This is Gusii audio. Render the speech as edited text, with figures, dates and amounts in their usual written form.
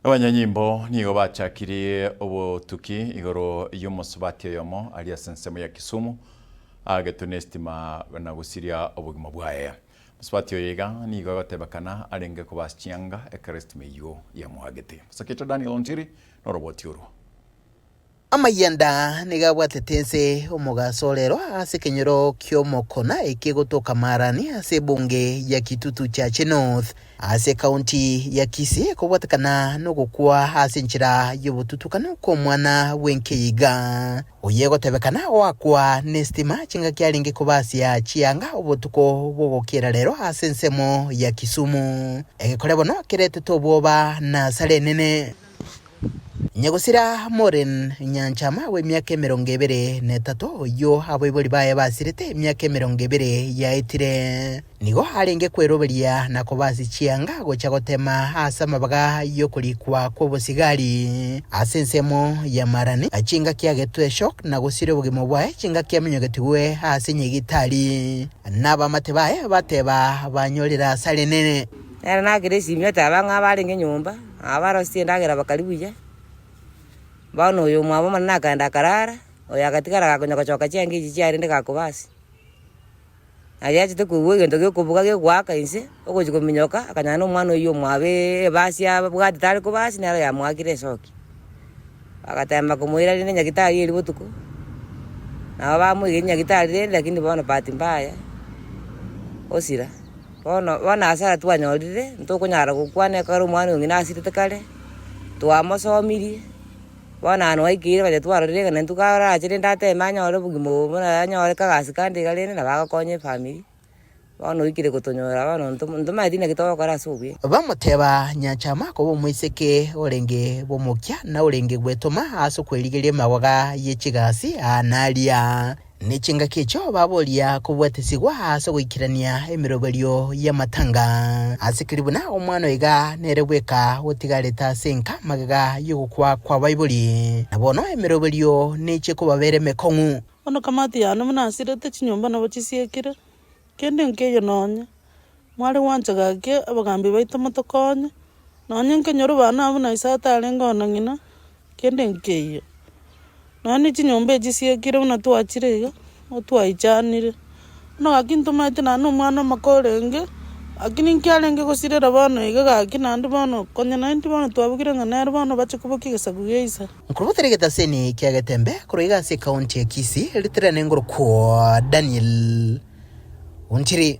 Abanyanyimbo nigo bachakirie obotuki igoro y'omosubati oyomo aria ase ensemo ya Kisumu aagetwe n'esitima na gosiria obogima bwaye. Mosubati oyo iga nigo agotebekana arenge kobaa chianga ekero esitima eyio yamoagete. Mosaketo Daniel Ontiri noroboti orwo. Amayianda nigo abwatete ense omogaso orero ase ekenyoro ki'omokona ekegotoka Marani ase ebunge ya Kitutu Chache North ase ekaunti ya Kisii kobwatekana nogokwa ase enchera y'obotutukanu kw'omwana bw'enkeiga oyo egotebekana oakwa n'esitima chingaki arenge kobasia chianga obotuko bw'ogokiera rero ase ensemo ya Kisumu. Egekore bono keretete obwoba na asara enene. Nyagosira Maureen Nyanchama w'emiaka emerongo ebere na etato, oyio abaibori baye basirete emiaka emerongo ebere yaetire, nigo arenge kweroberia na koba ase chianga gocha gotema ase amabaga y'okorikwa kw'obosigari ase ensemo ya Marani, chingaki agetwe eshock na gosiria obogima bwaye chingaki aminyogetigwe ase nyagitari. Nabamate baye bateba banyorire asare enene. Nere nakire esimi oteba ng'a abarenge nyomba, aba barosetie endagera bakaria buya. Bono oyo omwabo omonene akaenda akarara, oyo agatigara gakonya gochoka chianga echi chiarende gakobasi. Aria achete koigwa egento gekobuga gegoaka inse, ogochia kominyoka, akanyora na omwana oyio omwabo ebasi abwatete are kobasi nere oyamoakire esoki. Bagatema komoira rende nyagitari eria botuko, nabo bamoigeria nyagitari rende lakini bono bahati mbaya, osira. Bono bono asara twanyorire, ntokonyara gokwana ekero omwana oyo ng'ina asirete kare, twamosomirie, bono aye nwaikeire konya twarorire ng'a naintwe karache rende ateme anyore obogima obo buna anyore kagasi kande iga rende nabo agokonya efamiri, bono oikire gotonyora bono nto ntomaeti naki togokora ase obuya. Bamoteba, Nyanchama koba omoiseke orenge bw'omokia na orenge gwetoma ase okwerigeria emagwaga ye chigasi aa na aria. Ne chingaki echio baboria kobwatesigwa ase ogoikerania emeroberio y'amatanga. Ase keri buna omwana oyo iga nere bweka otigarete ase enka magega y'ogokwa kw'abaibori, na bono emeroberio nechie kobabera emekong'u. Bono kamati yane buna asirete chinyomba nabo chisiekire, kende nkeiyo nonye, mware gwancha gaki abagambi baito motokonye, nonye nkenyoro bana abwo buna ise atarenge ona ng'ina, kende nkeiyo. Nonya ne chinyomba echi chiekire buna twachire iga, nigo twaichanire. Bono gaki ntomaete naende omwana omoke orenge, lakini nki arenge gosirera bono iga gaki naende bono konya naintwe bono twabugire ng'a nere bono bache kobokia egesaku gia ise. Nkorobotera egetaseni kia Getembe korwa iga ase ekaunti ya Kisii, ritere nengoro kwa Daniel Ontiri.